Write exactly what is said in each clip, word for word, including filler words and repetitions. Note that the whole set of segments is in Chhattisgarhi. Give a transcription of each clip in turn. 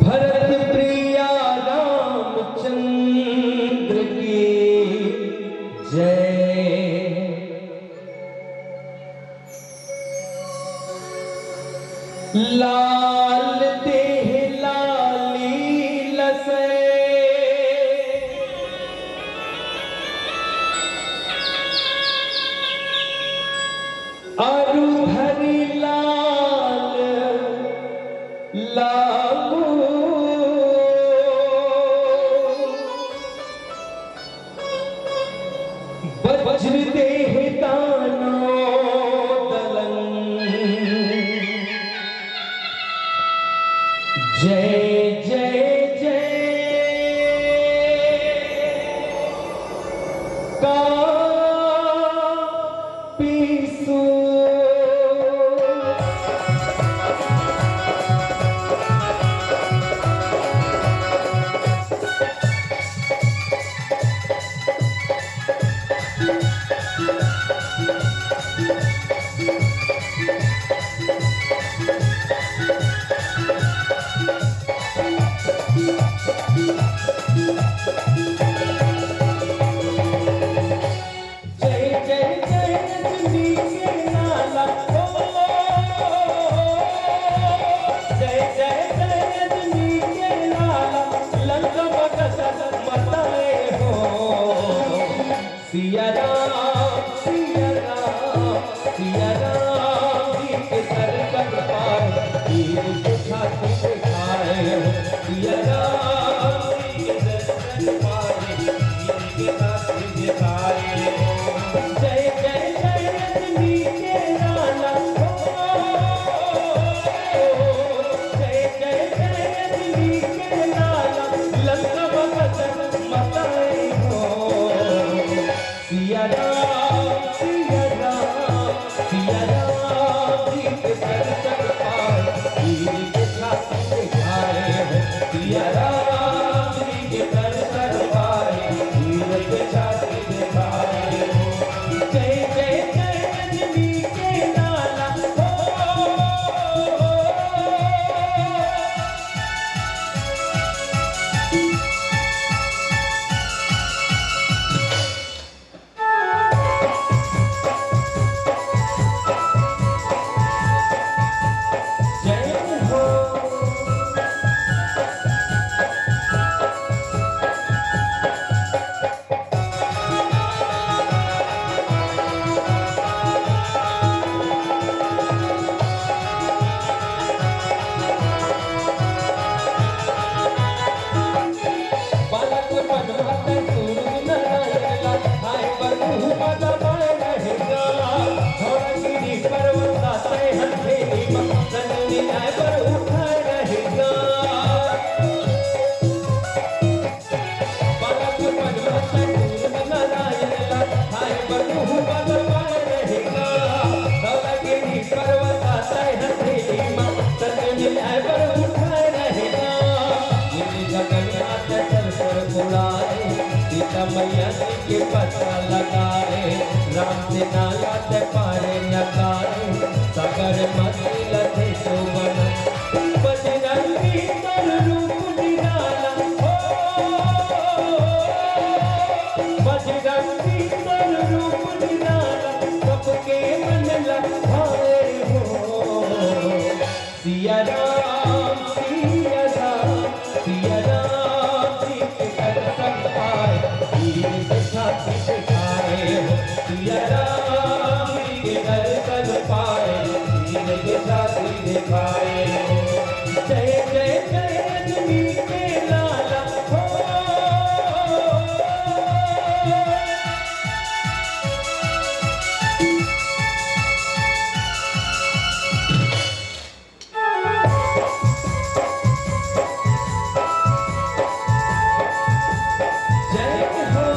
भरत प्रिया रामचंद्र की जय। लाल देह लाली लसै, अरु धरि लाल लागू। वज्र देह दानव दलन। जय जय जय का पीसू। जय जय जय रजनी के लाला, ओ, जय जय जय रजनी के लाला, लंका बगत मताए हो। सिया राम, सिया राम, सिया राम जी के दर्शन पाए, वीर के छाती पे खाए हो। सिया राम जी के दर्शन पाए, वीर के छाती पे खाए हो। जय जय जय रजनी के लाला, हो, जय जय जय रजनी के लाला, लंका बगत मताए हो। सिया राम, सिया राम, सिया राम जी के दर्शन पाए, वीर के छाती पे खाए हो। सिया राम जी के दर्शन पाए, वीर के छाती पे खाए हो। जय जय जय रजनी के लाला, हो, जय हो। बालक मन भाते सूरज नारायण ला, हाय बर मुँह बदबाय रहेगा। धौलागिरी पर्वत ला तय हथेली मा, संग मिलाय बर उठाय रहेगा। बालक मन भाते सूरज नारायण ला, हाय बर मुँह बदबाय रहेगा। धौलागिरी पर्वत ला तय हथेली मा, संग मिलाय बर उठाय रहेगा। नील गगन मा ते चल कर उड़ाए, सीता मैया जी के पता लगाए, राम सेना ला ते पारे लगाए, सागर मझी ला ते चौबन। बजरंगी तोर रूप निराला, हो, बजरंगी तोर रूप निराला, सबके मन ला भाए हो। सिया राम, सिया राम, सिया राम जी के दर्शन पाए, वीर के छाती पे खाए हो। सिया राम जी के दर्शन पाए, वीर के छाती पे खाए हो। जय जय जय रजनी के लाला, हो। जय हो।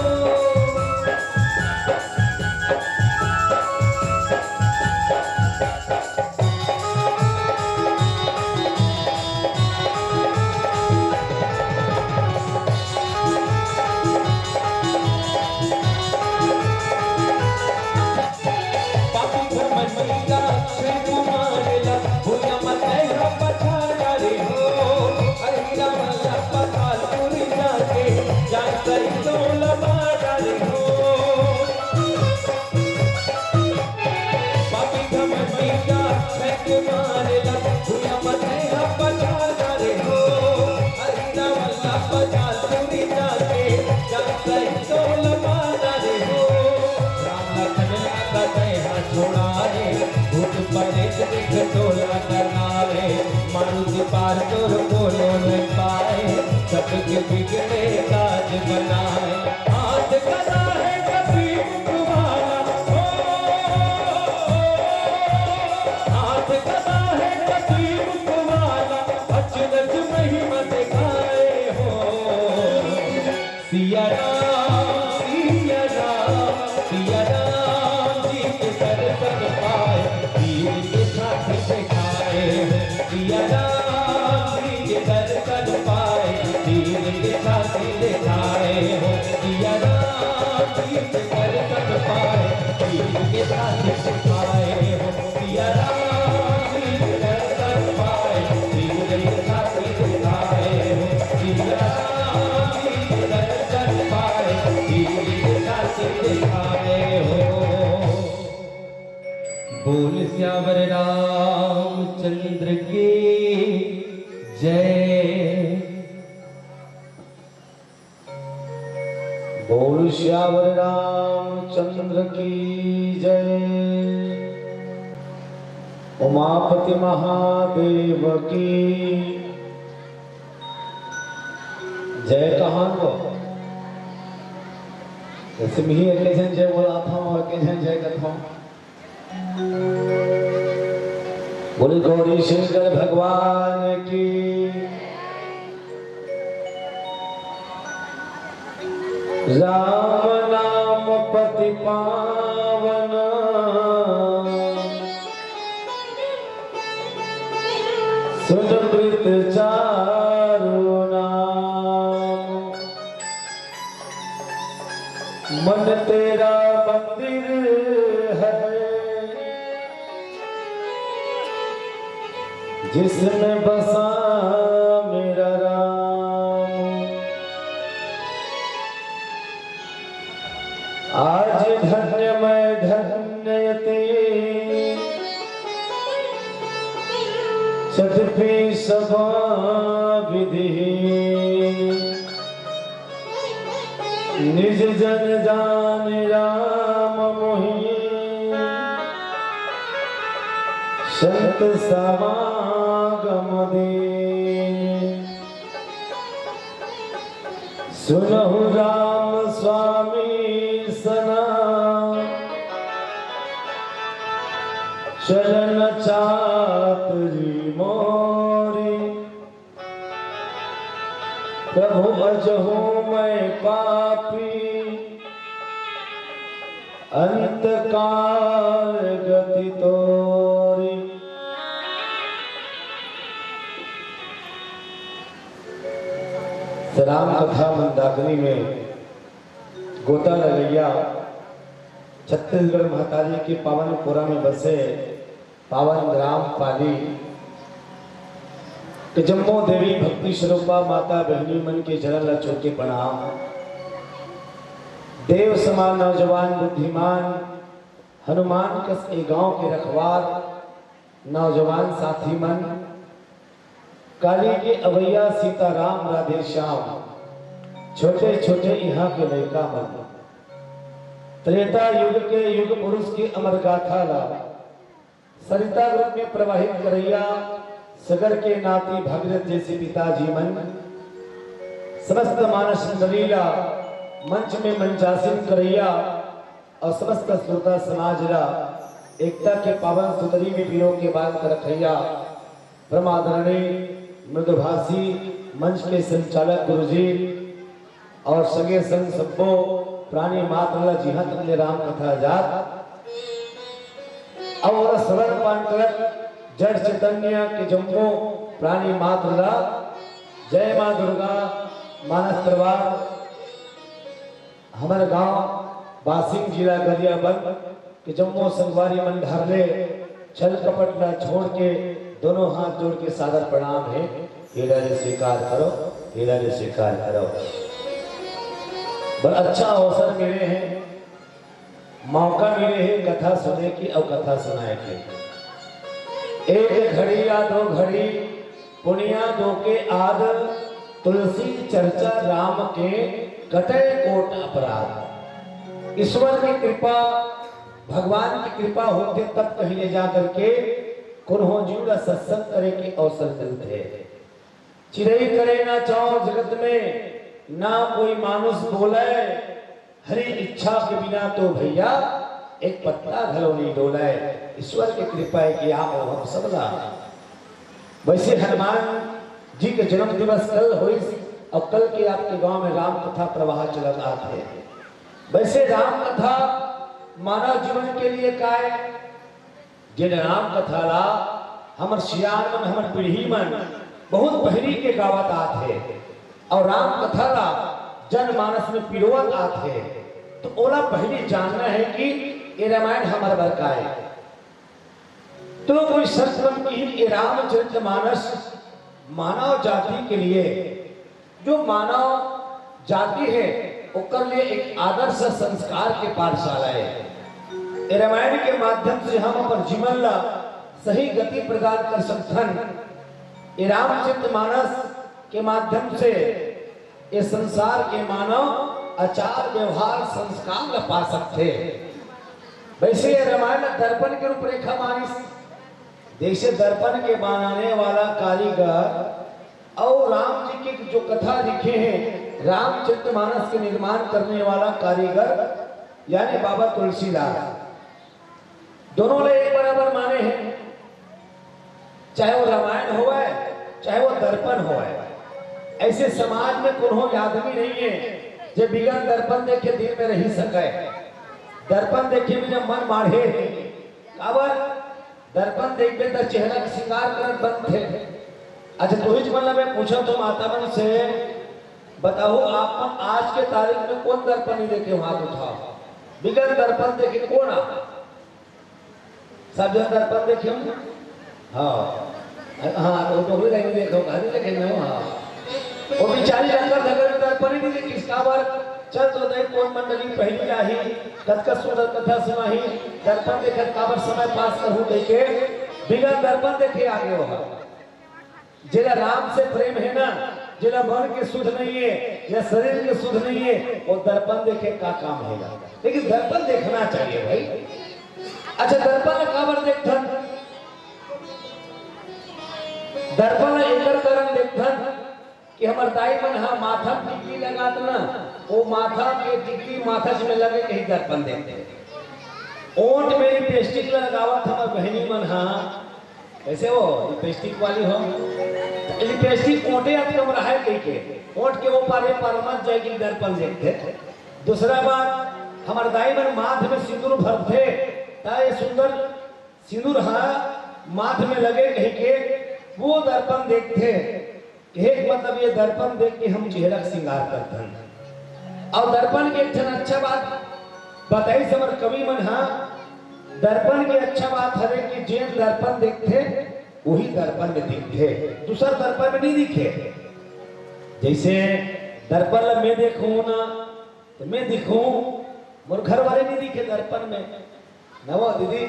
मारेला, भुइयां म तैं ह पछाड़ डारे हो। अरे रावण ला पछाड़ टूरी जाके, जान सही तोला मार डारे हो। राम लखन ला का तैं ह छोड़ाए, भूत परेत देख टोला डराए। मारुति पार तोर कोनो नहीं पाए, सबके बिगड़े काज बनाए। हाथ गदा है कभी मुख वाला, ओ, हाथ गदा है कभी मुख वाला, अचरज महिमा दिखाए हो। सिया राम, सिया राम, सिया राम जी के दर्शन पाए, वीर के साथ दिखाए हो। सिया राम जी के दर्शन पाए, वीर के साथ दिखाए हो। सिया राम जी के दर्शन पाए, वीर के साथ दिखाए हो। सिया राम जी के दर्शन पाए, वीर के साथ दिखाए हो। सिया राम जी के दर्शन पाए, वीर के साथ दिखाए हो। बोल सियावर रामचंद्र की जय। बोल सियावर रामचंद्र की जय। उमापति महादेव की जय। कहान वो? जैसे मी एक झन जय बोलात हूँ, एक झन जय कहत हूँ। बोले गौरी शंकर भगवान की। राम नाम पति पावन, सुन प्रीत चारु नाम। मन तेरा मंदिर है, जिसमें बसा मेरा राम। आज धन्य मैं धन्य यति, चटपी सभा विधि। निज जन जान राम मोहि, संत समागम दीन। सुनहु राम स्वामी सना, चलन चातुरी मोरी। प्रभु अजहु मैं पापी, अंत काल गति तोरी। राम कथा मंदाकिनी में गोता लगइया छत्तीसगढ़ महतारी के पावन पुरा में बसे पावन ग्राम पाली के जम्मो देवी भक्ति स्वरूपा माता बहिनी मन के चरण ला छू के प्रणाम। देव समान नौजवान बुद्धिमान हनुमान कस ए गांव के रखवार नौजवान साथी मन, काली के अवैया सीताराम राधे श्याम, छोटे छोटे इहाँ के लइका मन, त्रेता युग के युग पुरुष के अमर गाथा ला सरिता के रूप में प्रवाहित करइया सगर के नाती भागीरथ जैसे पिताजी मन, समस्त मानस मंडली ला मंच में मंचासीन करइया अउ समस्त श्रोता समाज ला एकता के पावन सुतरी में पिरो के बांध कर रखइया परम आदरणीय मृदुभाषी मंच के संचालक गुरुजी अउ संगे संग सब्बो प्राणी मात्र ला जिहाँ तक ले राम कथा जात अउ ओला श्रवण पान करत जड़ चैतन्य के जम्मो प्राणी मात्र ला जय माँ दुर्गा। मानस दरबार हमर गांव बासिंग, जिला गरियाबंद के जम्मो संगवारी मन डहर ले छल कपट ला छोड़ के दोनों हाथ जोड़ के सादर प्रणाम हे। हे राजे स्वीकार करो, हे राजे स्वीकार करो। बड़ा अच्छा अवसर मिले हे, मौका मिले हे कथा सुने के अउ कथा सुनाए के। एक घड़ी या दो घड़ी पुनिया दो के आद, तुलसी चर्चा राम के कटे कोट अपराध। ईश्वर की कृपा, भगवान की कृपा होथे तब कहीं ले जा करके कोनो जीव ला सत्संग करे के अवसर मिलथे। चिरई करे ना चाव जगत में, ना कोई मानुष बोले, हरि इच्छा के बिना तो भैया एक पत्ता घलो नहीं डोले। ईश्वर की कृपा है कि आप और हम सब ला। वैसे हनुमान जी के जन्म दिवस कल होइस और कल के आपके गांव में राम कथा प्रवाह चलत आत हे। वैसे राम कथा मानव जीवन के लिए काय, जेन राम कथा ला हमर सियान मन, हमर पीढ़ी मन बहुत पहिली के गावत आत हे, और राम कथा ला जनमानस में पिरोवत आत हे, तो ओला पहिली जानना हे कि ये रामायण हमर बर काय। तो कोई संत मन किहिन, ये रामचरित मानस मानव जाति के लिए, जो मानव जाति हे, ओकर लिए एक आदर्श संस्कार के पाठशाला हे। ये रामायण के माध्यम से हम अपन जीवन ला सही गति प्रदान कर सकथन। ये रामचरित मानस के माध्यम से ये संसार के मानव आचार व्यवहार संस्कार ला पा सकथे। वैसे ये रामायण ला दर्पण के रूपरेखा मानिस। जैसे दर्पण के बनाने वाला कारीगर और राम जी के जो कथा लिखे हे, रामचरितमानस के निर्माण करने वाला कारीगर यानी बाबा तुलसीदास, दोनों ला एक बराबर माने हे। चाहे वो रामायण होवय, चाहे वो दर्पण होवय। ऐसे समाज में कोनो आदमी नहीं हे जे बिगर दर्पण देखे दिन में रही सकय। दर्पण देखे बिना मन माढ़े हे। काबर? दर्पण देखबे त चेहरा के श्रृंगार करत बनथे। अच्छा, तुहिच मन ला मैं पूछत हों माता मन से, बताओ, आप मन आज के तारीख में कोन दर्पण नहीं देखे हो? हाथ उठाओ। बिगर दर्पण देखे कोन आ? सब जन दर्पण देखे हो? हाँ। हाँ, तो डोकरी नहीं देखे हो, नहीं देखे हो? हाँ। वो बेचारी डकर धकर दर्पण ही नहीं देखिस। काबर? चल तो दई, कोन मंडली पहिली आही, कतका सुंदर कथा सुनाही, दर्पण देखत काबर समय पास करहूं कहिके बिगर दर्पण देखे आगे हो। जेला राम से प्रेम हे ना, जेला मन के सुध नहीं हे या शरीर के सुध नहीं हे, वो दर्पण देखे का काम हे? लेकिन दर्पण देखना चाहिए भाई। अच्छा, दर्पण ला काबर देखथन? दर्पण ला एकर कारण देखथन कि हमर दाई मन हा माथा में टिकली लगात ना, वो माथा के टिकली माथा में लगे कहीं दर्पण देखथे। ओंठ में लिपस्टिक लगावत हमर बहिनी मन हा, कैसे हो लिपस्टिक वाली हो, लिपस्टिक ओंठे अतकम रहे कहिके, ओंठ के ओ पार ए पार मत जाए कि दर्पण देखथे। दूसरा बात, हमर दाई मन माथ में सिंदूर भरथे, त ये सुंदर सिंदूर हा माथ में लगे कहिके वो दर्पण देखथे। एक मतलब ये दर्पण देख के हम चेहरा के श्रृंगार करथन। और दर्पण के एक ठन अच्छा बात बताइस हमर कवि मन हा, दर्पण के अच्छा बात हरे कि जेन दर्पण देखथे वही दर्पण में दिखथे, दूसर दर्पण में नहीं दिखे। जैसे दर्पण ला मैं देखूं ना, तो मैं दिखूं, मोर घर वाले नहीं दिखे दर्पण में। न वो दीदी,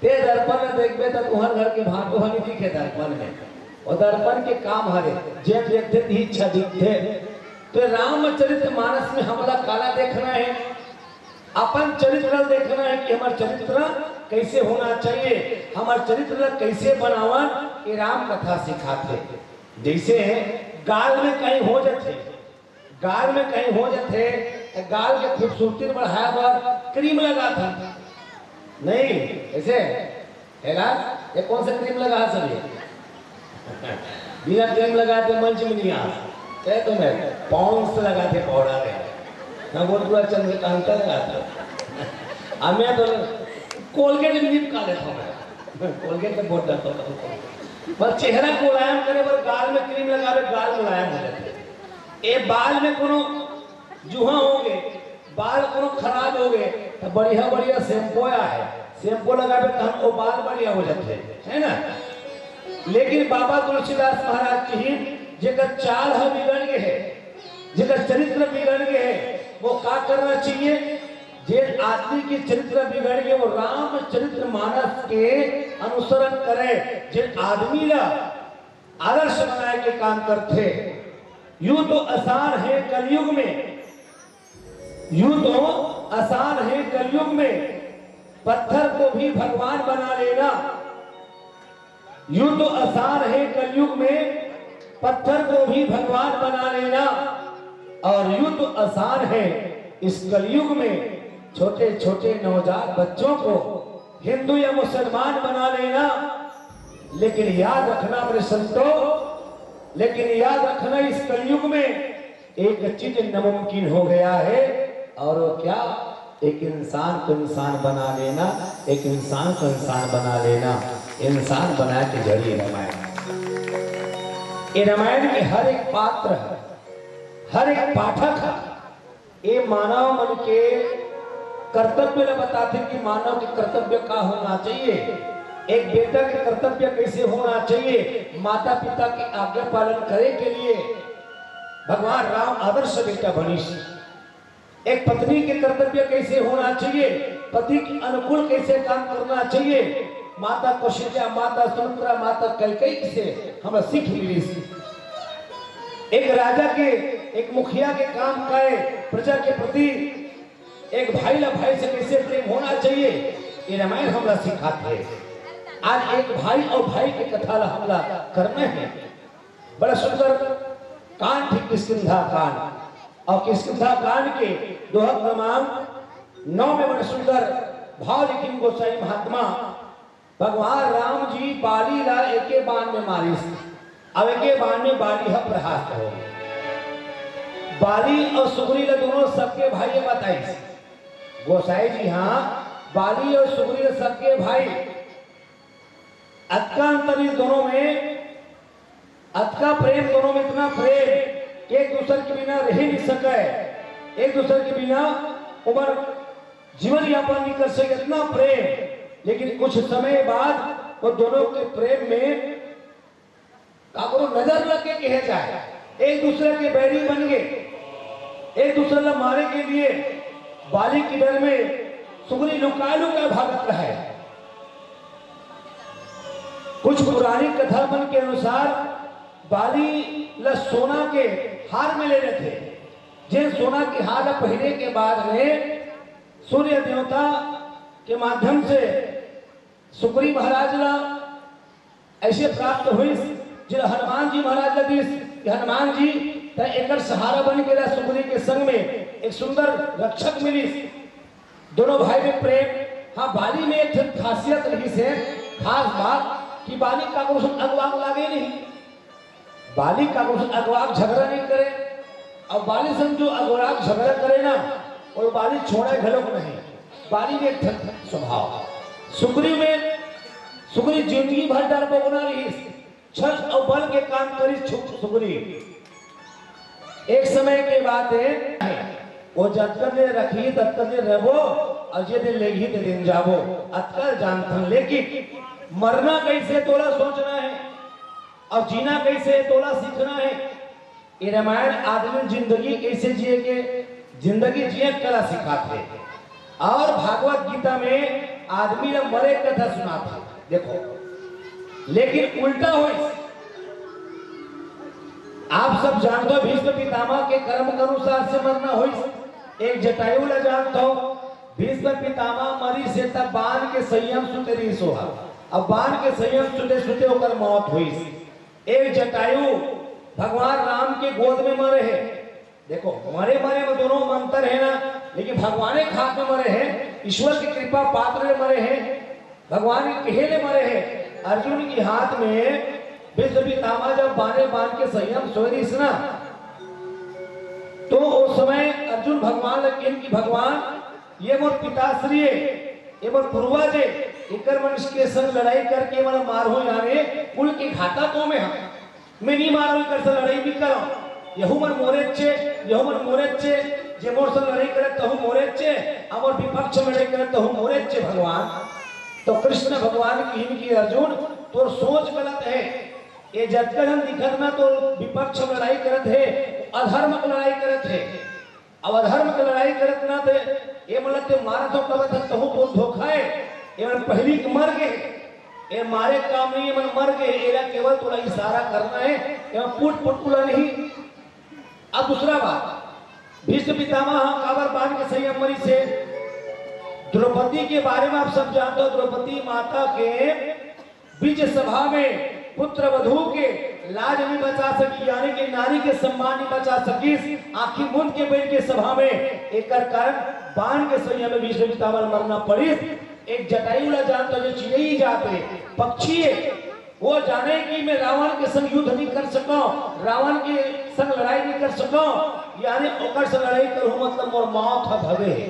ते दर्पण में देखबे त तुहर घर के भांटो ह नहीं दिखे दर्पण में। वो दर्पण के काम हरे, जेन देखथे तिही अच्छा दिखथे। तो रामचरित मानस में हमला काला देखना हे, अपन चरित्र ला देखना हे कि हमर चरित्र कैसे होना चाहिए, हमर चरित्र ला कैसे बनावन, ये राम कथा सिखाथे। जैसे गाल में कहीं हो जाथे, गाल में कहीं हो जाथे, त गाल के खूबसूरती बढ़ाए बर क्रीम लगाथन। नहीं, ऐसे, हे ला, ये कौन सा क्रीम लगा सब ये? बिना क्रीम लगाए तो मंच में नहीं आ। कहे तो मैं पॉन्ड्स लगाथे पाउडर है ना, वो पूरा चंद्रकांता लगाथे। अब मैं तो कोलगेट भी निपका लेता हूँ मैं। कोलगेट तो बहुत डरता हूँ। बस चेहरा को मुलायम करे बर गाल में क्रीम लगावे, गाल मुलायम हो जाथे। ए बाल में कोनो जुहा हो गए, बाल कोनो खराब हो गए, तो बढ़िया बढ़िया शैम्पू आए, शैम्पू लगावे तहन वो बाल बढ़िया हो जाथे, है ना? लेकिन बाबा तुलसीदास महाराज किहिन, जेकर चाल ह बिगड़ गए है, जेकर चरित्र बिगड़ गए है, वो का करना चाहिए? जे आदमी के चरित्र बिगड़ गए, वो रामचरित मानस के अनुसरण करे, जे आदमी ला आदर्श बनाए के काम करथे। यू तो आसान हे कलयुग में, यू तो आसान हे कलयुग में पत्थर को भी भगवान बना लेना। यू तो आसान हे कलयुग में पत्थर को भी भगवान बना लेना, और यू तो आसान हे इस कलयुग में छोटे छोटे नवजात बच्चों को हिंदू या मुसलमान बना लेना। लेकिन याद रखना मेरे संतों, लेकिन याद रखना, इस कलयुग में एक चीज नामुमकिन हो गया है। और वो क्या? एक इंसान को इंसान बना लेना, एक इंसान को इंसान बना लेना। इंसान बना के जड़ी रामायण। ये रामायण के हर एक पात्र है, हर एक पाठक है, ये मानव मन के कर्तव्य ला बताथे कि मानव के कर्तव्य का होना चाहिए। एक बेटा के कर्तव्य कैसे होना चाहिए, माता पिता के आज्ञा पालन करे के लिए भगवान राम आदर्श बेटा बनिस। एक पत्नी के कर्तव्य कैसे होना चाहिए, पति के अनुकूल कैसे काम करना चाहिए, माता कौशल्या, माता सुमित्रा, माता कैकेयी से हमला सीख मिलिस। एक राजा के, एक मुखिया के काम करे, प्रजा के प्रति एक भाई ला भाई से कैसे प्रेम होना चाहिए, ये रामायण हमला सिखाथे। आज एक भाई और भाई के कथा ला हमला करना है। बड़ा सुंदर कांड हे किष्किंधा कांड। और किष्किंधा कांड के दोहा क्रमांक नौ में बड़ा सुंदर भाव लिखिन गोसाई महात्मा। भगवान राम जी बाली ला एके बाण में मारिस, अब एके बाण में बाली ह परास्त हो। बाली और सुग्री ला दोनों सगे भाई बताइस। गोसाई जी, हाँ, बाली और सुग्री ला सगे भाई। अतका अंतर इस दोनों में, अतका प्रेम दोनों में, इतना प्रेम कि एक दूसर के बिना रह नहीं सके, एक दूसर के बिना ओमन जीवन यापन नहीं कर सके, इतना प्रेम। लेकिन कुछ समय बाद वो दोनों के प्रेम में काकरो नजर लग के कहे जाए, एक दूसरे के बैरी बन गए, एक दूसरे ला मारे के लिए बाली के डर में सुग्री लुका लुका भागत रहे। कुछ पुरानी कथा मन के अनुसार बाली ला सोना के हार मिले रहिथे, जे सोना के हार ला पहिरे के बाद में सूर्य देवता के माध्यम से सुग्री महाराज ला ऐसे प्राप्त होइस, जेला हनुमान जी महाराज ला दिस कि हनुमान जी, तैं एकर सहारा बन के रह। सुग्री के संग में एक सुंदर रक्षक मिलिस। दोनों भाई में प्रेम। हाँ, बाली में एक ठन खासियत रहिस हे, खास बात कि बाली काकरो संग अगवाक लागे नहीं। बाली काकरो संग अगवाक झगड़ा नहीं करे। और बाली संग जो अगवाक झगड़ा करे ना, वो बाली छोड़े घलोक नहीं। बाली में एक ठन स्वभाव। सुग्री में, सुग्री जिंदगी भर डरपोकना रहिस, छल और बल के काम करिस छु-, सुग्री। एक समय के बात हे, वो जतका दिन रखही, ततका दिन रहबो, और जे दिन लेगही, ते दिन जाबो। अतका जानथन, लेकिन मरना कैसे, तोला सोचना हे, और जीना कैसे, तोला सीखना हे। ये रामायण आदमी जिंदगी कैसे जिए के, जिंदगी जिए के कला सिखाथे। और भागवत गीता में आदमी ला मरे के कथा सुनाथे। देखो, लेकिन उल्टा होइस। आप सब जानथो, भीष्म पितामह के कर्म के अनुसार से मरना होइस। एक जटायु ला जानथो, भीष्म पितामह मरिस हे तब बाण के संयम सुते रहिस ओहा। अब बाण के संयम सुते सुते ओकर मौत होइस। एक जटायु भगवान राम के गोद में मरे हे। देखो, मरे मरे में दोनों में अंतर हे ना, लेकिन भगवाने के हाथ में मरे हे, ईश्वर की कृपा पात्र ले मरे हे, भगवान के कहे ले मरे हे। अर्जुन के हाथ में भीष्म पितामह जब बाणे बाण के संयम सोय रहिस ना, तो उस समय अर्जुन भगवान ला कहिन कि भगवान, ये मोर पिताश्री हे, ये मोर पूर्वज हे, एकर मन के संग लड़ाई करके मन मारहूं, यानी कुल के घातक हों मैं हा। मैं नहीं मारहूं, एकर से लड़ाई नहीं करहूं। यहू मन मोरेच हे, यहू मन मोरेच हे, जे मोर संग लड़ाई करे तहू मोरेच हे, अउ मोर विपक्ष में लड़ाई करे तहू मोरेच हे भगवान। तो कृष्ण भगवान कहिन कि अर्जुन, तोर सोच गलत हे। ये जतका झन दिखत ना तोर विपक्ष में लड़ाई करत हे, अधर्म के लड़ाई करत हे। अब अधर्म के लड़ाई करत ना ते, ये मन ला ते मारत हो, कहत हे, तहू बहुत धोखा हे, ये मन पहिली के मर गए। ये मारे काम नहीं, ये मन मर गए, एला केवल तोला इशारा करना है, ये पुट पुटकुला नहीं। अब दूसरा बात, भीष्म पितामह ह काबर बान के संयम मरिस हे? द्रौपदी के बारे में आप सब जानते हो, द्रौपदी माता के बीच सभा में पुत्र वधू के लाज नहीं बचा सकी, यानी कि नारी के सम्मान नहीं बचा सकिस। आंखी मूंद के बैठ के सभा में, एकर कारण बान के संयम में भीष्म पितामह ल मरना पड़िस। एक जटायु ला जानते हो, जो चिड़ई जात हे, पक्षी हे, वो जाने कि मैं रावण के संग युद्ध नहीं कर सकूं, रावण के संग लड़ाई नहीं कर सकूं, यानी ओकर संग लड़ाई करूं मतलब मोर मौत ह भवे हे।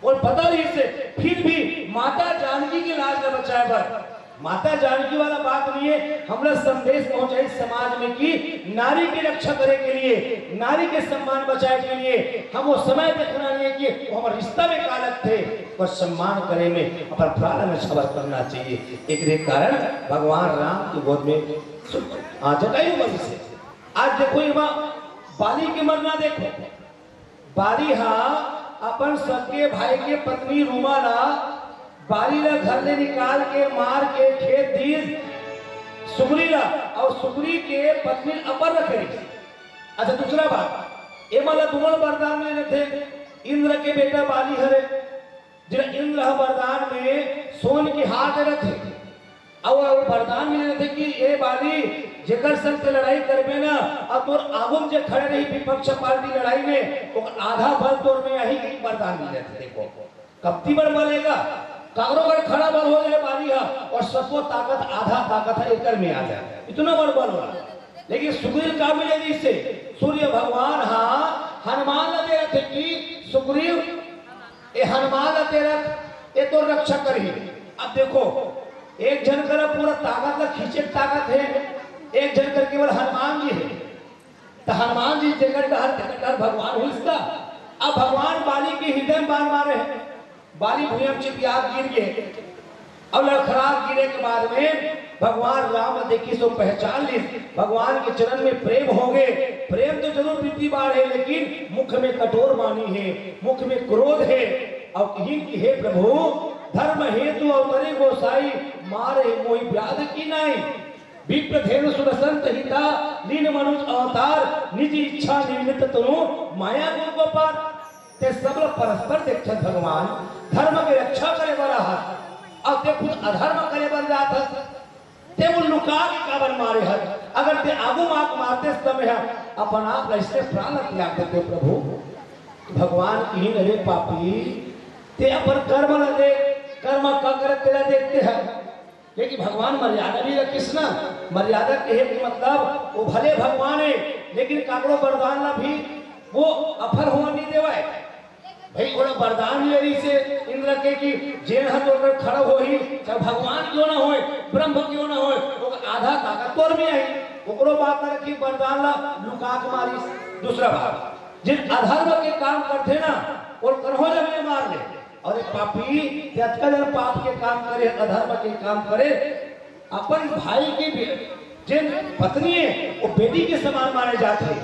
और पता नहीं से, फिर भी माता जानकी के लाज न बचाए बर, माता जानकी वाला बात नहीं है, हमरा संदेश पहुंचाई समाज में कि नारी की रक्षा करे के लिए, नारी के सम्मान बचाए के लिए हम वो समय देखना नहीं है कि वो हमर रिश्ता में का लगथे, पर सम्मान करे में अपन प्राण नछावर करना चाहिए। एकरे कारण भगवान राम के गोद में सु-, आ, जटायु मरिस हे। आज देखो, एमा बाली के मरना देखो, बाली हा अपन सगे भाई के पत्नी रूमा ला, बाली ला घर ले निकाल के मार के खेत दीस सुग्री ला, अउ सुग्री के पत्नी ल अपन रखे रहिस। अच्छा, दूसरा बात, एमा ला दुनो वरदान मिले रहिथे। इंद्र के बेटा बाली हरे, जेला इंद्र ह वरदान में सोन के हार दे रथे। अउ, अउ वरदान मिले रथे कि ए बाली, जेकर संग ते लड़ाई करबे ना, अउ तोर आगू में जे खड़े रही विपक्ष पार्टी लड़ाई में, ओकर आधा बल तोर में आही, एक वरदान मिले रथे। देखो, कमती बड़ बल हे का? काकरो अगर खड़ा बल हो जाए बाली ह, अउ सबको ताकत, आधा ताकत ह एकर में आ जाए, इतना बड़ बल होला। लेकिन सुग्रीव का मिले रहिसे, सूर्य भगवान हा हनुमान ला दे रथे कि सुग्रीव, ए हनुमान ला ते रख, ए तोर रक्षा करही। अब देखो, एक झन करा पूरा ताकत ला खींचे के ताकत हे, एक झन कर केवल हनुमान जी हे। त हनुमान जी जेकर डहर, तेकर डहर भगवान होइस का? अब भगवान बाली के हृदय में बाण मारे हे, बाली भुइयां में चिपिया गिर गे। अउ लड़खड़ा गिरे के बाद में भगवान राम देखिस अउ पहचान लिस, भगवान के चरण में प्रेम हो गे। प्रेम तो जरूर प्रीति बाढ़ हे, लेकिन मुख में कठोर वाणी हे, मुख में क्रोध हे। अउ कहिन कि हे प्रभु, धर्म हेतु अवतरे गोसाई, मारे मोहि व्याध की नाई। विप्र धेनु सुर संत हिता, लीन मनुज अवतार, निज इच्छा निमित्त तनु, माया गुण को पार। ते सब ल परस्पर देखत भगवान, धर्म के रक्षा करे बर आहत, अउ ते खुद अधर्म करे बर जात हस। ते वो लुका के काबर मारे हस? अगर ते आगू मार मारते समय ह अपन आप ल इसने प्राण ल त्याग देते प्रभु। भगवान कहिन, अरे पापी, ते अपन कर्म ल देख, कर्म का करे तेला देखते हैं। लेकिन भगवान मर्यादा भी रखिस ना। मर्यादा के हे कि मतलब वो भले भगवान हे, लेकिन काकरो वरदान ला भी वो अफर होवा नहीं देवय। भाई, ओला वरदान ले रहिसे इंद्र के कि जेन ह तोर खड़ा होही, चाहे भगवान क्यों ना होय, ब्रह्म क्यों ना होय, ओकर आधा ताकत तोर में आही। ओकरो बात ना रखी, वरदान ला लुका के मारिस। दूसरा बात, जेन अधर्म के काम करथे ना, ओला करहो जगह मार ले। अरे पापी, ते अतका जन पाप के काम करे, अधर्म के काम करे, अपन भाई के बे-, जेन पत्नी हे, वो बेटी के समान माने जाथे।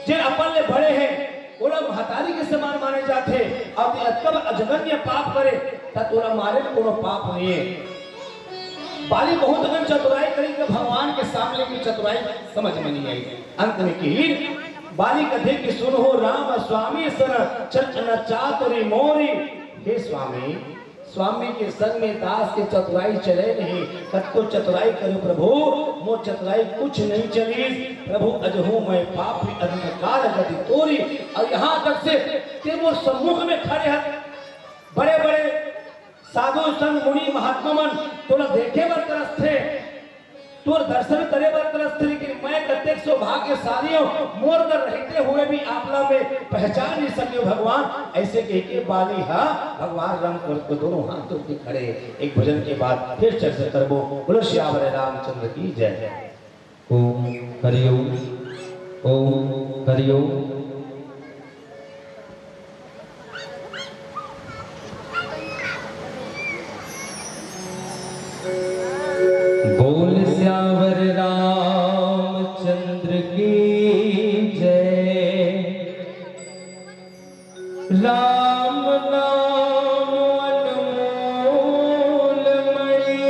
जेन अपन ले बड़े हे, ओला महतारी के समान माने जाथे। अउ ते अतका बड़ अजघन्य पाप करे, त तोला मारे में कोनो पाप नहीं हे। बाली बहुत अकन चतुराई करी के भगवान के सामने की चतुराई समझ में नहीं आई। अंत में कहिन, बाली कथे कि सुनहु राम स्वामी सन, चल न चातुरी मोरी। हे स्वामी, स्वामी के संग में दास के चतुराई चले नहीं, कतको चतुराई करो प्रभु, मोर चतुराई कुछ नहीं चली। प्रभु अजहू मैं पापी अंधकार गति तोरी। अउ यहाँ तक से ते मोर सम्मुख में खड़े हस, बड़े बड़े साधु संत मुनि महात्मा मन तोला देखे बर तरसथे, तोर दर्शन करे बर तरसथे, लेकिन मैं कतेक सौभाग्यशाली हूँ, मोर कर रहते हुए भी आप ला मैं पहचान नहीं सके भगवान। ऐसे कह के बाली हा भगवान राम को दोनों हाथ जोड़ के खड़े। एक भजन के बाद फिर चर्चा करबो। बोलो सियावर रामचंद्र की जय। ओम हरिओम। ओम हरिओम। बोल सियावर रामचंद्र की जय। राम नाम अनमोल मणि।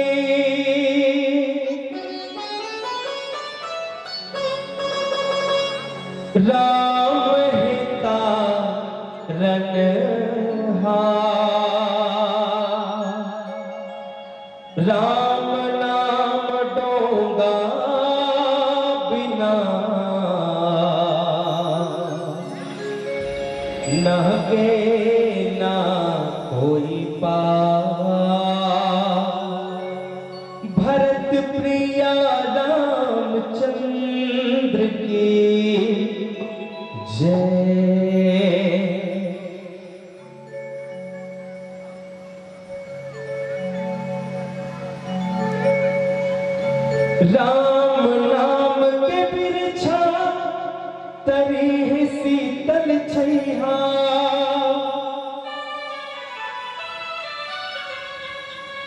राम हे तारन हार, राम नाम डोंगा बिना, नहगे ना कोई पार। भरत प्रिया रामचंद्र की जय। राम नाम के बिरछा तरी शीतल छैहा।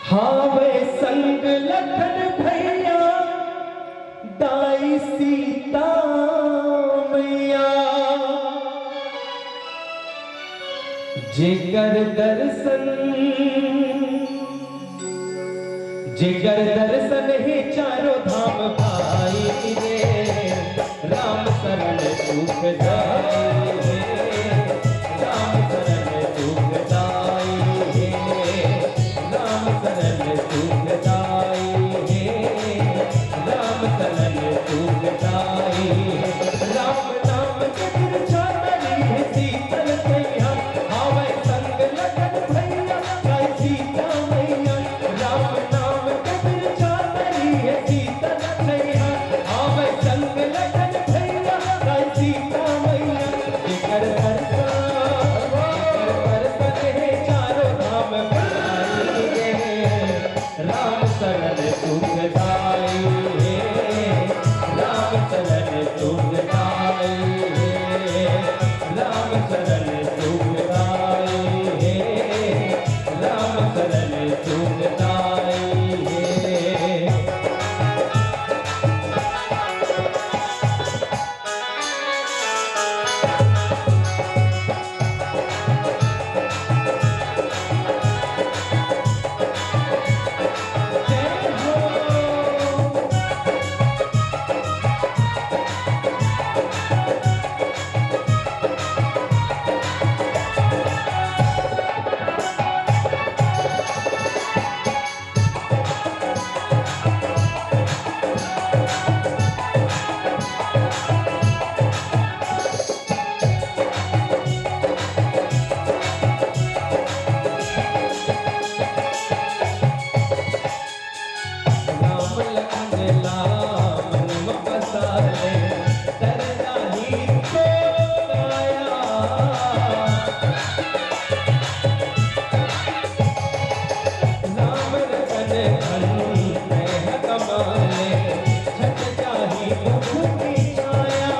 हावय संग लखन भैया दाई सीता मैया। जेकर दर्शन, जेकर दर्शन हे चारों धाम पाई रे। राम शरण सुखदाई हे, राम शरण सुखदाई हे, राम शरण सुखदाई हे, राम शरण सुखदाई हे। राम नाम के बिरछा तरी हे शीतल छैया, हावय संग लखन भैया दाई सीता मैया। राम नाम के बिरछा तरी हे शीतल छैया, हावय संग लखन भैया दाई सीता मैया। जेकर दर्शन, जेकर दर्शन हे चारों धाम पाई रे। राम शरण सुखदाई हे, राम शरण सुखदाई हे, राम शरण सुखदाई हे, राम शरण सुखदाई हे। राम लखन ला मन म बसा ले, डर जाही तो काया। राम रतन धन नैह कमाले, छट जाही दुख की छाया।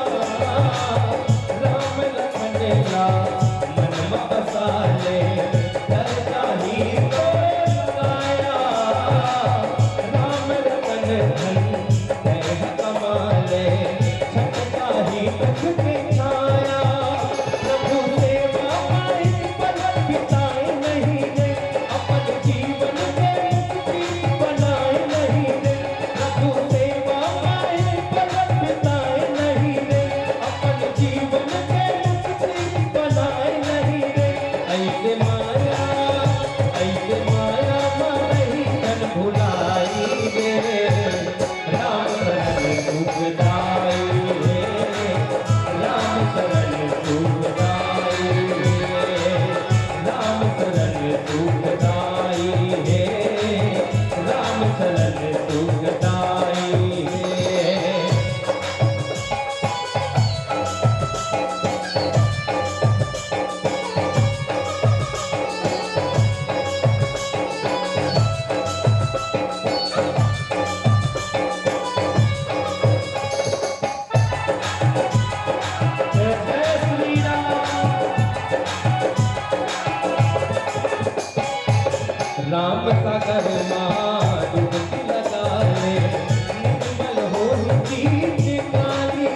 राम लखन ला मन म बसा ले, डर जाही तो काया। राम रतन धन नैह कमाले, छट जाही दुख की छाया। प्रभु सेवा माई पलक बिताए नहीं रे, अपन जीवन में मुक्ति बनाए नहीं रे। प्रभु सेवा माई पलक बिताए नहीं रे, अपन जीवन में मुक्ति बनाए नहीं रे। ऐसे माया, ऐसे माया म नहीं तन भुलाई रे। राम शरण सुखदाई हे, राम शरण सुखदाई हे, राम शरण सुखदाई हे, राम शरण सुखदाई हे। जय श्री राम। राम सागर मा डुबकी लगा ले, निर्मल होही चित काली।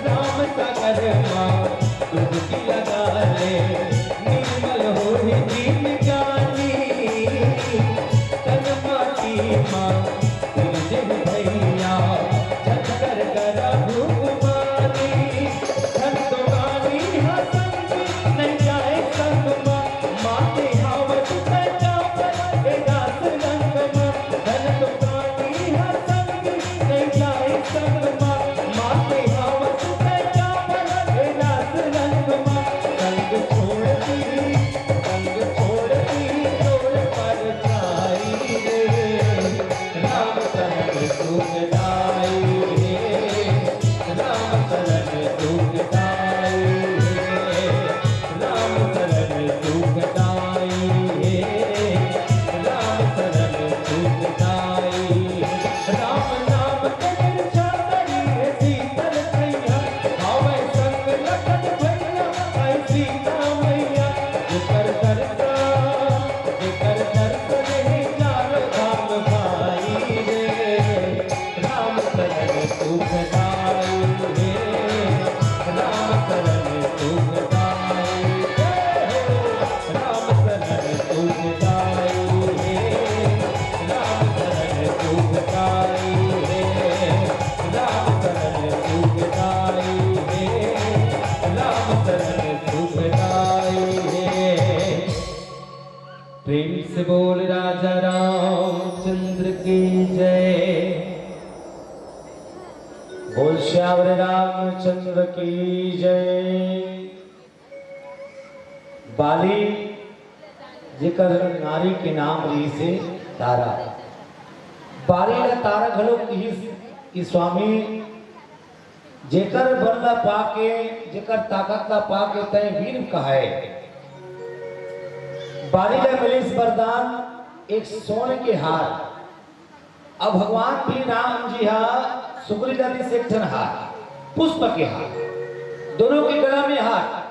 राम सागर मा डुबकी लगा रामचंद्र की जय। बाली जेकर नारी के नाम रहिस हे तारा। बाली ला तारा घलो किहिस कि स्वामी, जेकर बल ला पाके, जेकर ताकत ला पाके तैं वीर कहाए। बाली ला मिलिस वरदान एक सोन के हार। अब भगवान भी राम जी हा सुगरी ला दिस एक ठन हार, पुष्प के हार, दोनों के गला में हार।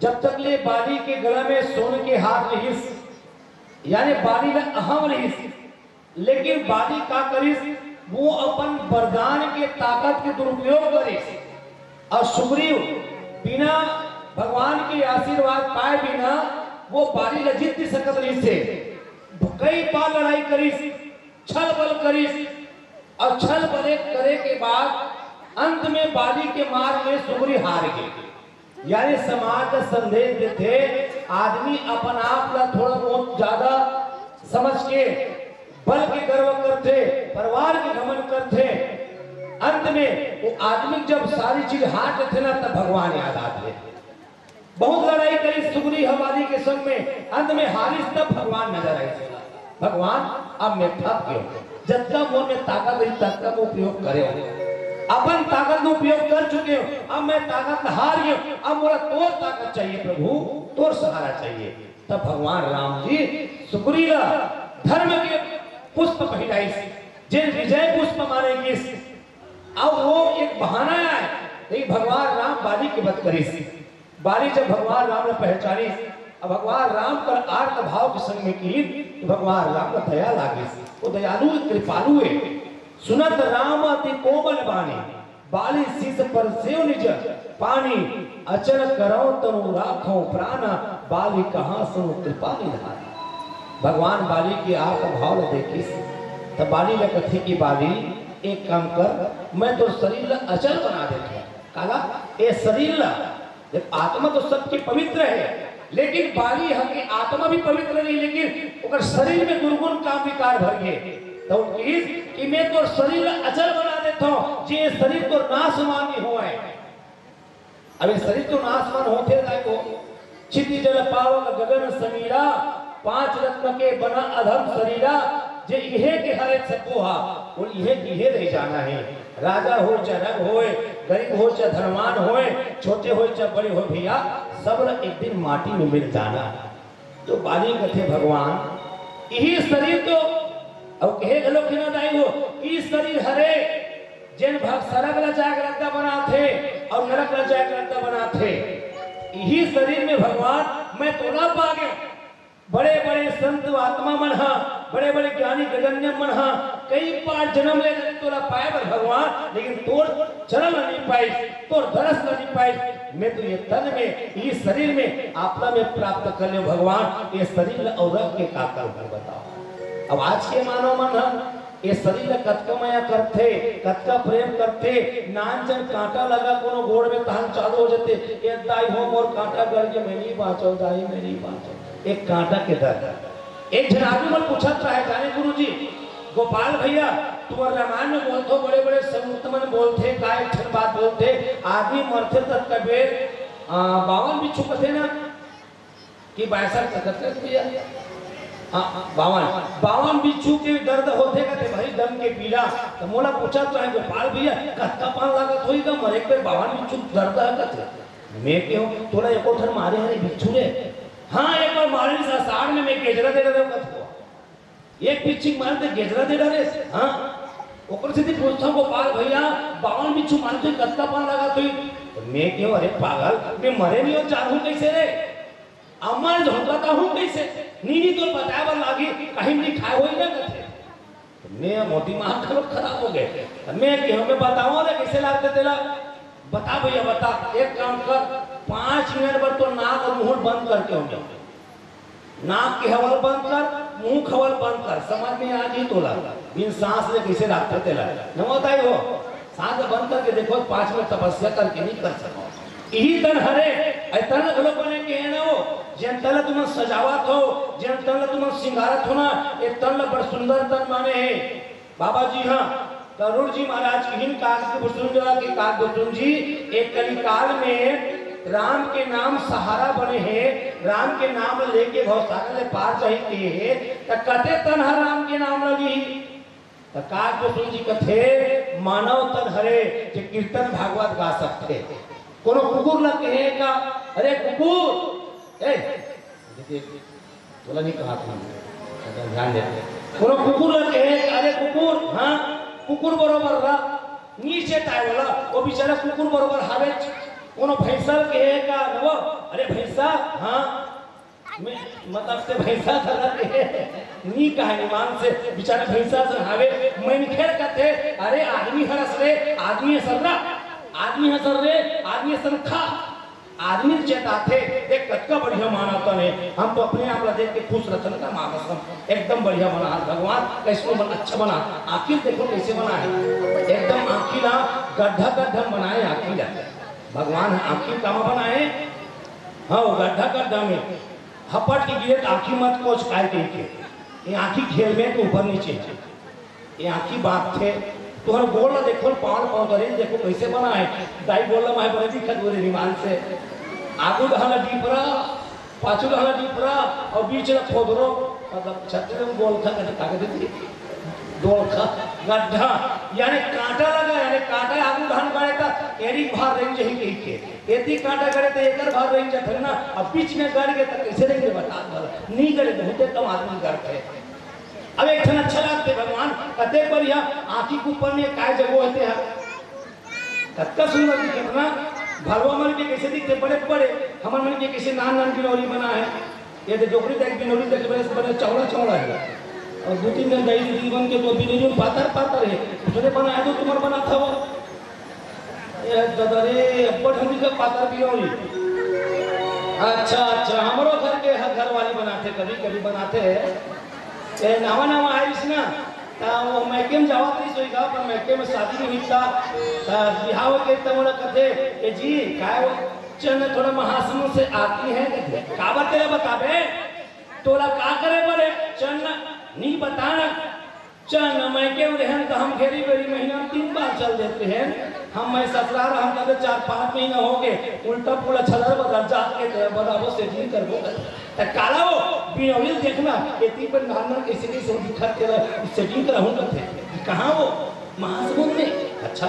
जब तक ले बाली के गला में सोन के हार रहिस, यानी बाली ला अहम रहिस, लेकिन बाली का करिस, वो अपन वरदान के ताकत के दुरुपयोग करिस। और सुग्रीव बिना भगवान के आशीर्वाद पाए बिना वो बाली ला जीत नहीं सकत रहिस हे। कई बार लड़ाई करिस, छल बल करिस, और छल बल करे के बाद अंत में बाली के मार में सुग्रीव हार गे। यानी समाज का संदेश देथे, आदमी अपन आप ला थोड़ा बहुत ज्यादा समझ के बल के गर्व करथे, परिवार के घमंड करथे। अंत में वो आदमी जब सारी चीज हार जथे ना, तब भगवान याद आथे। बहुत लड़ाई करिस सुग्रीव बाली के संग में, अंत में हारिस तब भगवान नजर आइस। भगवान, अब मैं थक गेंव, जतका मोर में ताकत रहिस ततका मैं उपयोग करेंव, अपन ताकत में उपयोग कर चुके हंव, अब मैं ताकत हार गेंव, अब मोला तोर ताकत चाहिए प्रभु, तोर सहारा चाहिए। तब भगवान राम जी सुग्रीव ला धर्म के पुष्प पहिराइस, जेन विजय पुष्प माने गिस। अब वो एक बहाना आय, लेकिन भगवान राम बाली के वध करिस। बाली जब भगवान राम ला पहचानिस, अब भगवान राम कर आर्त भाव के संग में किहिस, तो भगवान राम ला दया लागिस। वो दयालु हे, कृपालु हे। सुनत राम अति कोमल बानी, बाली शीस पर सेव निज पानी, अचल करौ तनु राखौ प्राण, बाली कहाँ सुनु कृपा निधान। भगवान बाली के आर्त भाव ला देखिस, तब बाली ला कथे कि बाली, एक काम कर, मैं तोर शरीर ला अचल बना देथौं। काला? ए शरीर ला, जब आत्मा तो सबके पवित्र हे, लेकिन बाली ह के आत्मा भी पवित्र नहीं, लेकिन ओकर शरीर में दुर्गुण काम विकार भर गे। तो किहिस कि मैं तोर शरीर ला अचल बना देथौं, जे शरीर तोर नाशवान नहीं होवय। अब ये शरीर तो नाशवान होथे जाय को, क्षिति जल पावक गगन समीरा, पांच रत्न के बना अधम शरीरा, जे इहे के हरे सबो हा, बोल इहे के इहे रह जाना हे। राजा होय चाहे रंग होय, गरीब होय चाहे धनवान होय, छोटे होय चाहे बड़े होय भैया, सब ला एक दिन माटी में मिल जाना हे। तो बाली कथे भगवान, इही शरीर तो, अउ कहे घलो के ना दाई हो, ई शरीर हरे, जेन भग सरग ला जाके रद्दा बनाथे अउ नरक ला जाके रद्दा बनाथे। इही शरीर में भगवान मैं तोला पा गेंव। बड़े-बड़े संत आत्मा मन ह, बड़े-बड़े ज्ञानी गगण्य मन ह, कई बार जन्म ले रहे तोला पाए बर भगवान, लेकिन तोर चरण ल नहीं पाइस, तोर दरस ल नहीं पाइस। मैं तो ये तन में, ये शरीर में आपला में प्राप्त कर लेंव भगवान, ये शरीर ल अउ रख के का करहूं बताओ। अब आज के मानव मन ह ये शरीर ल कतका मया करथे, कतका प्रेम करथे, नान जन कांटा लगा कोनो गोड़ में तहन चालू हो जाथे, ए दाई हो मोर कांटा गड़ के मैं नहीं बांचव, दाई मैं नहीं बांचव। एक कांटा के दर्द। एक झन आदमी मन पूछत रहे, जाने गुरुजी, गोपाल भैया, तुमन रामायण में बोलथो, बड़े-बड़े संत मन बोलथे, का एक ठन बात बोलथे, आदमी मरथे तब कबीर, आ, बावन बिच्छू कथे ना, कि बाईस कथे भैया, हाँ, बावन, बावन बिच्छू के दर्द होथे कथे भाई, दम के पीड़ा। तो मोला पूछत रहे, गोपाल भैया, कतका पान लागत होही का मरे के बावन बिच्छू दर्द है कथे। मैं केहेंव, तोला एको ठन मारे हरे बिच्छू रे? हाँ, एक बार मारे रहिस असाढ़ में, मैं गेजरा दे रहे कथे। एक बिच्छू मारे त गेजरा दे रहे। हाँ, ओकर सेती पूछथंव गोपाल भैया, बावन बिच्छू मारे त कतका पान लागत होही? तो मैं केहेंव, अरे पागल, मैं मरे नहीं हों, जानहूं कैसे रे? अमर झोंका त हूं कैसे? नी, नी, तो बताए बर लागी, कहीं नहीं खाए होही ना कथे। तो मैं, मोर दिमाग घलो खराब हो गे। तो मैं केहेंव, मैं बतावंव रे, कैसे लागथे तेला? बता भैया, बता। एक काम कर, पांच मिनट बर तो नाक अउ मुंह बंद करके हो जा। नाक के हवा ल बंद कर, मुंह के हवा ल बंद कर, समझ में आ जाही तोला। बिन सांस ले कैसे लागथे तेला। नमो ताई हो, सांस बंद करके देखो, पांच मिनट तपस्या करके नहीं कर सको। इही तन हरे, ए तन घलो बने के हे ना हो, जेन तन ल तुमन सजावत हो, जेन तन ल तुमन सिंगारत हो ना, ए तन ल बड़ सुंदर तन माने हे। बाबा जी, हाँ, गरुड़ जी महाराज किहिन काकबोसुन ला कि काकबोसुन जी, एक कलिकाल में राम के नाम सहारा बने हे, राम के नाम लेके भवसागर ले पार जाही के हे, त कते तन ह राम के नाम ल लिही? त काकबोसुन जी कथे, मानव तन हरे जे कीर्तन भागवत गा सकथे। कोनो कुकुर ल कहे का, "अरे कुकुर, ए, देख, तोला नहीं कहा था, ध्यान दे।" कोनो कुकुर ल कहे, "अरे कुकुर, हाँ, कुकुर बरोबर रह, नीचे ताय वाला, वो बेचारा कुकुर बरोबर हावे।" कोनो भैंसा ल कहे का, "नवो, अरे भैंसा, हाँ, मैं, मतलब से भैंसा धरा के नी कहा ईमान से, बेचारा भैंसा से हावे।" मनखे कथे, "अरे आदमी हरस रे, आदमी हसर रा, आदमी हसर रे, आदमी हसर खा।" आदमी चेताथे, देख कतका बढ़िया मानव तन हे। हम तो अपने आप ला देख के खुश रहथन का मानस हम, एकदम बढ़िया बना है भगवान, कैसे बन, अच्छा बना। आखिर देखो कैसे बना है, एकदम आँखी ला गड्ढा गड्ढा बनाए आँखी ला। भगवान आँखी कामा बनाए, हाँ, वो गड्ढा गड्ढा में हपट के गिरे त आँखी मत कोच काय कहिके। ये आँखी घेलमे के ऊपर नीचे हे। ये आँखी बाँधथे, तुहर गोड़ ला देखो, पाँव पाँव धरे देखो कैसे बना है। दाई गोड़ ला माहे बने दिखत बोले ईमान से। आगू डहर ला डीपरा, पाछू डहर ला डीपरा, अउ बीच ला खोदरो, मतलब छत्तीसगढ़ में गोलखा कहते, का कहते जी? गोलखा, गड्ढा, यानी कांटा लगा, यानी कांटा आगू डहर गड़े त एरी भार रेंग जही कहिके। एती कांटा गड़े त एकर भार रेंग जथे ना, अब बीच में गड़ गे त कैसे रेंग बता भला? नी गड़े, बहुते कम आदमी गड़थे। अब एक ठन अच्छा लागथे भगवान, कते बढ़िया आँखी के ऊपर में काय जगो होते हैं, कतका सुंदर दिखत ना। भलवा मन के कैसे दिखथे, बड़े बड़े, हमर मन के कैसे नान नान बिनौरी बना है। ये तो डोकरी देख, बिनौरी देख, बड़े बड़े चौड़ा चौड़ा है। और दो तीन दिन दही दीदी बन के तो बिनौरी पातर पातर है, उसने बनाया तो तुम्हार बना था वो। ए दादा रे, अब्बड़ ठंडी का पातर बिनौरी। अच्छा, अच्छा, हमरो घर के ह-, घर वाली बनाथे, कभी, कभी बनाथे। ए, नवा, नवा आइस ना, त वो मैके में जावत रहिस होही गा, पर मैके में शादी नहीं हुई था, त बिहाव के त मोला कथे, "ए जी, काय वो चंद थोड़ा महासमुंद से आती है?" कथे, "काबर तेला बताबे? तोला का करे बरे? चंद नहीं बताना।" चल न, मैके में रहेन त हम घेरी बेरी महीना में तीन बार चल देते हैं। हम, मैं ससुराल हम कदे चार पाँच महीना हो गए, उल्टा पुल्टा छलर बदल जात के तेरा बराबर setting करबो। त काला वो बिनौरी देखना, एती पर नान नान कैसे कैसे दिखत तेरा setting कराहूं कथे। कहाँ वो? महासमुंद में। अच्छा,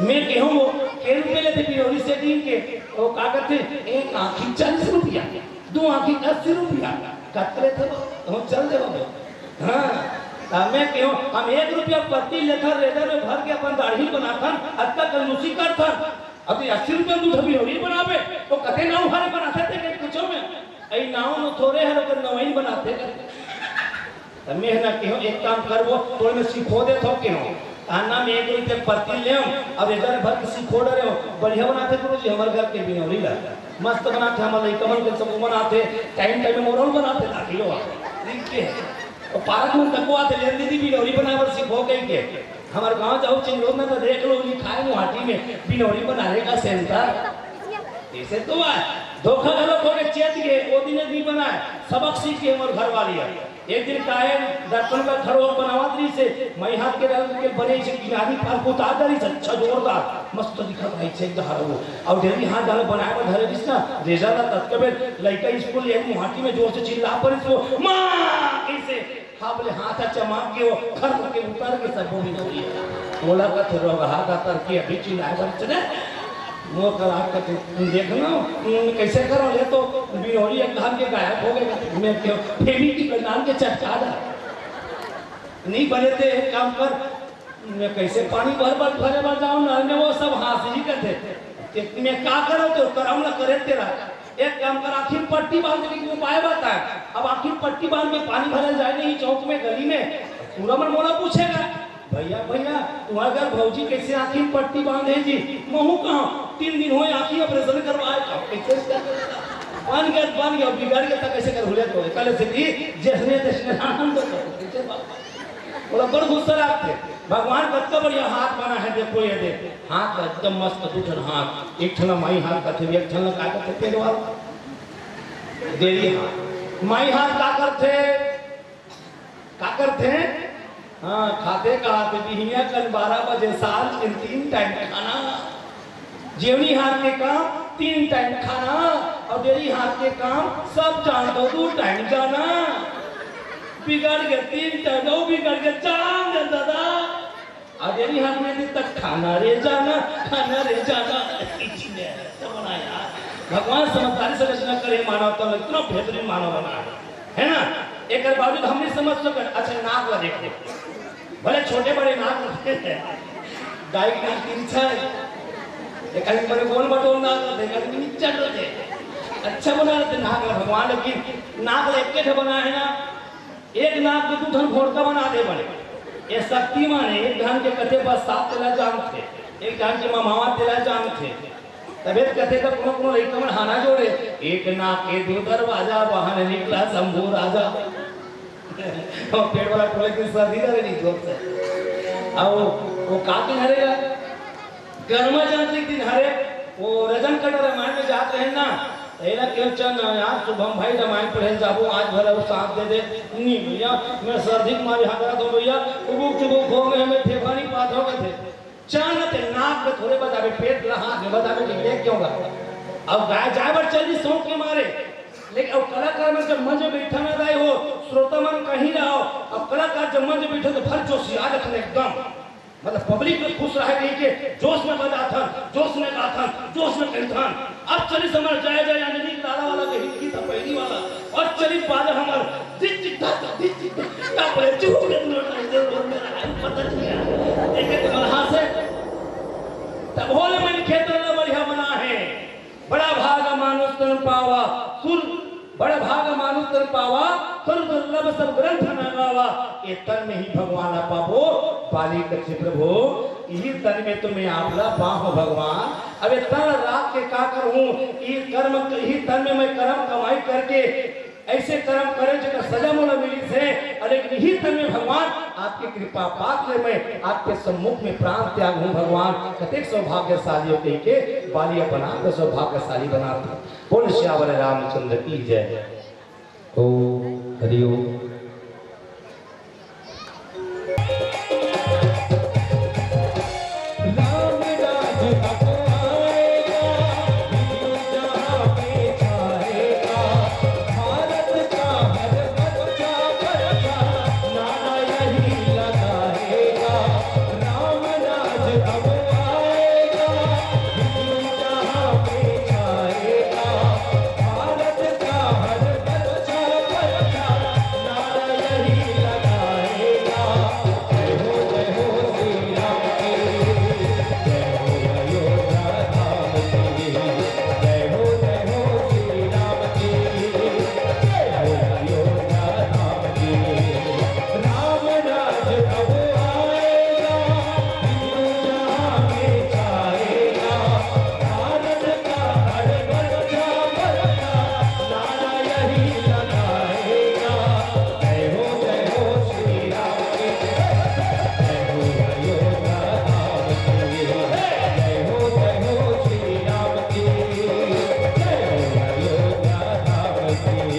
मैं कहूँ वो के रुपये लेथे बिनौरी setting के? वो का कहते, एक आँखी चालीस रुपया, दो आँखी अस्सी रुपया। कतरे थे वो? हम चल देबो। हाँ, त मैं कहूँ, हम एक रुपया पत्ती लेथन, रेजर में भर के अपन दाढ़ी बनाथन, अतका कंजूसी करथन। अब ये अस्सी रुपया में दू ठो बिनौरी बनाबे, तो कते नाऊ हरे बनाथे ते कहीं कुछो में। अई नाऊ में थोरे हर ओकर नवई बनाथे। त मैं ना कहूँ, एक काम करबो, तोर में सिखो देथो कहूँ। ताना में एक रुपया पत्ती लेम, अब रेजर भर के सिखो डरे हो, बढ़िया बनाथे गुरु जी हमर घर के बिनौरी ला। मस्त बनाथे, हमर लइका मन के सब बनाथे, टाइम टाइम में मोरल बनाथे, दाखिलो आ। ठीक है। तो पारक मन तको आथे, "ले दीदी, बिनौरी बनाए बर सिखो," कहिके। हमर गांव जाओ चिंगरोद में तो देख लो, लिखाए मुहाटी में बिनौरी बनाने का सेंटर। ऐसे तो आय, धोखा घलो खो के चेत के, वो दिन नहीं बनाए, सबक सीख के हमर घर वाली है। एक दिन काहे दर्पण का खड़ो बनावत रहिसे, मई हाथ के रंग के बने से किनारी पर उतार डरिस, अच्छा जोरदार, मस्त दिखत रहिसे एक डहर वो। अउ डेरी हाथ डाल बनाए बर धरे रहिस ना, रेजा ला ततके बेर लइका स्कूल ले मुहाटी में जोर से चिल्ला परिस वो, "माँ!" कइसे? हाँ बोले, हाथ चमक के वो खर के उतर के सब बोली डरिस। बोला का थे रोगहा का तर के अभी चिल्लाए बर चले। मोर करा के तू देख ना, हम्म, कैसे करो, ले तो बिनौरी एक धाम के गायब हो गए। मैं क्यों फेवी की बंगाल के चटका दा। नहीं बने ते एक काम कर, मैं कैसे पानी भर भर भरे भर जाऊं ना, मैं वो सब हाथ ही करते। ते मैं का करो तो करम ना करे तेरा। एक काम कर, आँखी में पट्टी बांध के उपाय बताए। अब आँखी में पट्टी बांध के पानी भरल जाए नहीं चौक में, गली में, पूरा मन मोला पूछेगा, "भैया, भैया, तुम्हारे घर भौजी कैसे आँखी में पट्टी बांधे जी?" महू कहा, "तीन दिन होए आँखी ऑपरेशन करवाए।" कहा, "कैसे?" बन गया, बन गया, बिगड़ गया, तब कैसे कर हुलिया तो कल से भी जैसने तैसने आनंद करो। कैसे बात? बोला, बड़ गुस्सा लागथे। भगवान कतका बढ़िया हाथ बना है, देखो ये दे। हाथ एकदम मस्त, दू ठन हाथ, एक ठन माई हाथ कथे, एक ठन का कथे, पेट वाला। देवी हाथ। माई हाथ का करथे? का करथे? हाँ, खाते खाते बिहनिया कन बारह बजे, सांझ के तीन टाइम खाना। जेवनी हाथ के काम तीन टाइम खाना, अउ डेरी हाथ के काम सब जान दो, दू टाइम जाना। बिगड़ के तीन टाइम, अउ बिगड़ के जान दे दादा। अउ डेरी हाथ में दिन तक खाना रे जाना, खाना रे जाना। इसी में तो बना यार, भगवान समझदारी से रचना करे मानव, तो इतना बेहतरीन मानव बना है। है ना? एकर बावजूद हम नहीं समझ सकत। अच्छा, नाक ला देखो, भले छोटे बड़े नाक रथे, दाई के नाक तिरछा है, एक आदमी बड़े गोल मटोल नाक रथे, एक आदमी निच्चट रथे। अच्छा बना रथे नाक ला भगवान, लेकिन नाक ला एक ठे बना है ना, एक नाक में दू ठन घोड़का बना दे बने। ये शक्तिमान है, एक ढंग के कथे बस सात तेला जानथे, एक ढंग के ममावा तेला जानथे। तभे त कथे त कोनो कोनो लइका मन हाना जोड़े, "एक नाक के दू दरवाजा, बाहर निकला शंभू राजा।" और पेट वाला टोले के सर्दी करे नहीं जोर से। अब वो, वो का दिन हरे यार? कर्मा जयंती के दिन हरे, वो रजन कटा रामायण में जात रहे ना, एला केवल चंद यार, शुभम भाई रामायण पढ़े जाबो, आज भर वो साथ दे दे। नहीं भैया, मैं सर्दी के मारे हंगरा दो भैया, उबुक चुबुक हो गए, मैं फेफड़ा नहीं पात हो गए थे। चान ते नाक में थोड़े बजावे, पेट ला हाथ में बजावे, ठीक देख क्यों गा? अब गाय जाए बर चली शौक के मारे, लेकिन अब कलाकार मन जब मंच में बैठा ना रहे हो, श्रोता मन कहीं रहो, अब कलाकार जब मंच में बैठे तो भर जोशिया जाथन एकदम, मतलब पब्लिक में खुश रहे नहीं के जोश में बजाथन, जोश में गाथन, जोश में कहथन। अब चली समझ जाए जाए अंजनी लाला वाला के हिंदी था पहली वाला, और चली बाजा हमर दिच दिच धक, दिच दिच धक, का बोले, चुप रे, तू लोग ऐसे बोल मेरा है, पता नहीं है। देखे तो मलहा से, तब होले मन खेत ला बढ़िया बना है। बड़ा भाग मानुष तन पावा, सुर, बड़ा भाग मानुष तन पावा, सुर दुर्लभ सब ग्रंथ न गावा। ये तन में ही भगवान आप पाबो, बाली कथे प्रभु, यही तन में तुम्हें आप ला पाहूं भगवान। अब ये तन राख के का करूं, ये कर्म, यही तन में मैं कर्म कमाई करके ऐसे कर्म करे जेकर सजा मोला मिलिस हे, अउ लेकिन इही तन में भगवान आपके कृपा पात ले मैं आपके सम्मुख में प्राण त्याग हूँ भगवान। कतेक सौभाग्यशाली हो कहिके बाली अपन आप के सौभाग्यशाली बनात हे। बोल सियावर रामचंद्र की जय। ओम हरि ओम। राम राज अब आएगा, हिंदू जहां में छाएगा। भारत का हर बच्चा बच्चा नारा यही लगाएगा। राम राज अब आएगा, हिंदू जहां में छाएगा। भारत का हर बच्चा बच्चा नारा यही लगाएगा। जय हो, जय हो श्री राम की, जय हो अयोध्या धाम की, जय हो, जय हो श्री राम की, जय हो अयोध्या धाम की। राम राज अब आएगा, हिंदू जहां में छाएगा। भारत का हर बच्चा बच्चा नारा यही लगाएगा। जय हो, जय हो श्री राम की, जय हो अयोध्या धाम की, जय हो, जय हो श्री राम की, जय हो अयोध्या धाम की।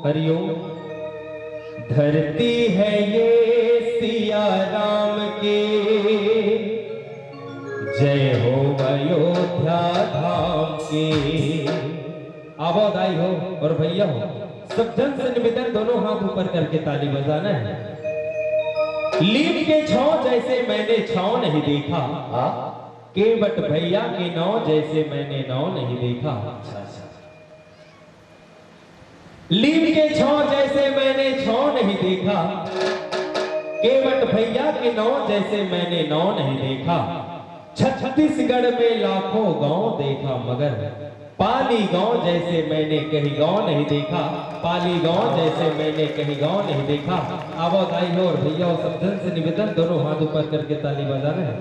हरिओम। धरती है ये सिया राम की, जय हो अयोध्या धाम की। आवो दाई हो और भैया हो, सब जन से निवेदन, दोनों हाथ ऊपर करके ताली बजाना है। लीम के छाँव जैसे मैंने छाँव नहीं देखा, हाँ। केवट भैया के नाव जैसे मैंने नाव नहीं देखा। अच्छा, अच्छा। लीम के छाँव जैसे मैंने छाँव नहीं देखा, केवट भैया के नाव जैसे मैंने नाव नहीं देखा। छत्तीसगढ़ में लाखों गांव देखा, मगर पाली गांव जैसे मैंने कहीं गांव नहीं देखा। पाली गांव जैसे मैंने कहीं गांव नहीं देखा। आवो दाई हो और भैया हो, सब जन से निवेदन, दोनों हाथ ऊपर करके ताली बजाना है।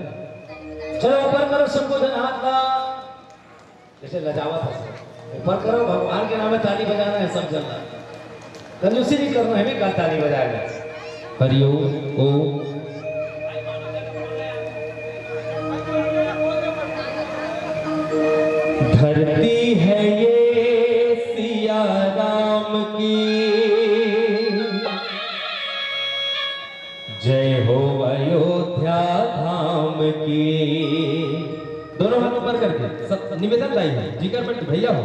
चलो, ऊपर करो सबको जन हाथ ला। जैसे लजावत है, ऊपर करो, भगवान के नाम में ताली बजाना है सब जन ला। कंजूसी नहीं करना है, भी का ताली बजाएगा। हरिओम। ओम। धरती है ये सिया राम की, जय हो अयोध्या धाम की। दोनों हाथ ऊपर करके सब निवेदन दाई है, जिगर बट भैया हो,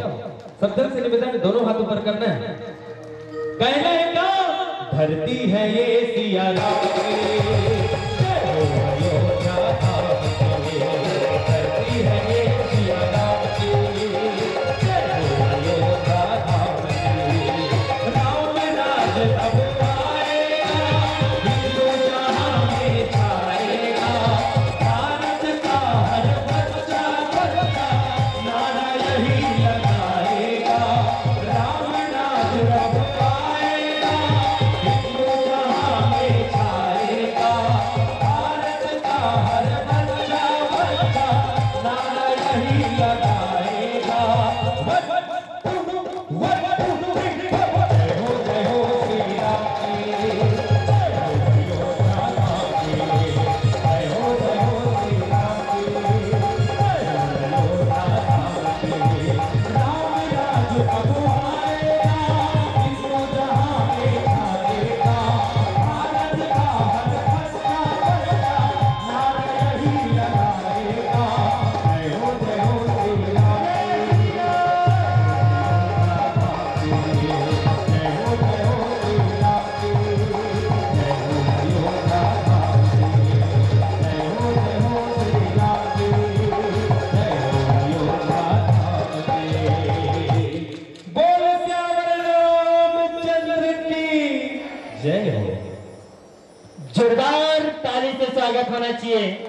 सब जन से निवेदन, दोनों हाथ ऊपर करना है। कहना है का? धरती है ये सिया राम की, जय हो अयोध्या धाम की। धरती है ये सिया राम की, जय हो अयोध्या धाम की। राम राज अब आएगा, हिंदू जहां में छाएगा। भारत का हर बच्चा, बच्चा नारा यही लगाएगा। राम राज अब आएगा, हिंदू जहां में छाएगा। भारत का हर बच्चा, बच्चा नारा यही लगाएगा। बोल सियावर रामचंद्र की जय हो। जोरदार ताली से स्वागत होना चाहिए।